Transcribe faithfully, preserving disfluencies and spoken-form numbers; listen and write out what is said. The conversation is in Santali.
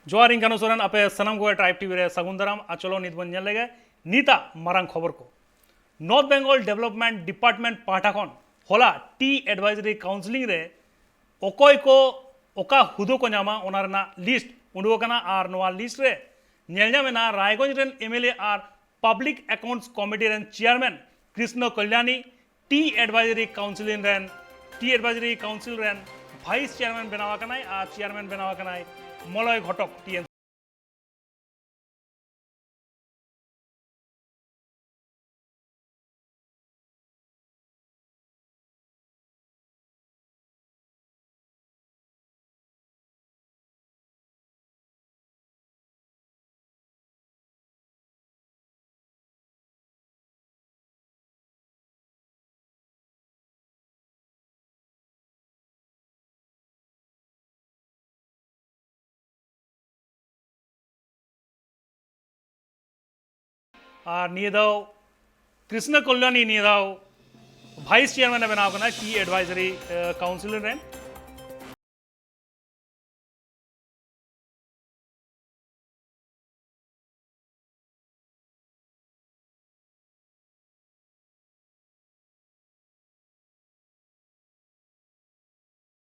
ᱡᱚᱦᱟᱨ, ᱤᱧ ᱠᱟᱹᱱᱩ ᱥᱚᱨᱮᱱ, ᱟᱯᱮ ᱥᱟᱱᱟᱢ ᱠᱚᱜᱮ ᱴᱨᱟᱭᱤᱵᱽ ᱴᱤᱵᱷᱤ ᱨᱮ ᱥᱟᱹᱜᱩᱱ ᱫᱟᱨᱟᱢ᱾ ᱟᱨ ᱪᱚᱞᱚ, ᱱᱤᱛ ᱵᱚᱱ ᱧᱮᱞ ᱞᱮᱜᱮ ᱱᱤᱛᱟᱜ ᱢᱟᱨᱟᱝ ᱠᱷᱚᱵᱚᱨ ᱠᱚ᱾ ᱱᱚᱨᱛᱷ ᱵᱮᱝᱜᱚᱞ ᱰᱮᱵᱷᱞᱚᱯᱢᱮᱱᱴ ᱰᱤᱯᱟᱨᱴᱢᱮᱱᱴ ᱯᱟᱦᱴᱟ ᱠᱷᱚᱱ ᱦᱚᱞᱟ ᱴᱤ ᱮᱰᱵᱷᱟᱭᱡᱟᱨᱤ ᱠᱟᱣᱩᱱᱥᱤᱞᱤᱝ ᱨᱮ ᱚᱠᱚᱭ ᱠᱚ ᱚᱠᱟ ᱦᱩᱫᱟᱹ ᱠᱚ ᱧᱟᱢᱟ, ᱚᱱᱟ ᱨᱮᱱᱟᱜ ᱞᱤᱥᱴ ᱩᱰᱩᱠ ᱟᱠᱟᱱᱟ᱾ ᱟᱨ ᱱᱚᱣᱟ ᱞᱤᱥᱴ ᱨᱮ ᱧᱮᱞ ᱧᱟᱢ ᱮᱱᱟ, ᱨᱟᱭᱜᱚᱸᱡᱽ ᱨᱮᱱ ᱮᱢ ᱮᱞ ᱮ ᱟᱨ ᱯᱟᱵᱽᱞᱤᱠ ᱮᱠᱟᱣᱩᱱᱴᱥ ᱠᱚᱢᱤᱴᱤ ᱨᱮᱱ chairman Krishna Kalyani T advisory council ᱨᱮᱱ, ᱴᱤ ᱮᱰᱵᱷᱟᱭᱡᱟᱨᱤ ᱠᱟᱣᱩᱱᱥᱤᱞ ᱨᱮᱱ ᱵᱷᱟᱭᱤᱥ ᱪᱮᱭᱟᱨᱢᱮᱱ ᱵᱮᱱᱟᱣ ᱟᱠᱟᱱᱟᱭ ᱟᱨ ᱪᱮᱭᱟᱨᱢᱮᱱ ᱵᱮᱱᱟᱣ ᱟᱠᱟᱱᱟᱭ ᱢᱚᱞᱚᱭ ᱜᱷᱚᱴᱚᱠ, ᱴᱤ ᱮᱱ ᱟᱨ ᱱᱤᱭᱟᱹ ᱫᱷᱟᱣ ᱠᱨᱤᱥᱱᱟ ᱠᱚᱞᱭᱟᱱᱤ ᱱᱤᱭᱟᱹ ᱫᱷᱟᱣ ᱵᱷᱟᱭᱤᱥ ᱪᱮᱭᱟᱨᱢᱮᱱ ᱮ ᱵᱮᱱᱟᱣ ᱠᱟᱱᱟ ᱴᱤ ᱮᱰᱵᱷᱟᱭᱡᱟᱨᱤ ᱠᱟᱣᱩᱱᱥᱤᱞ ᱨᱮᱱ᱾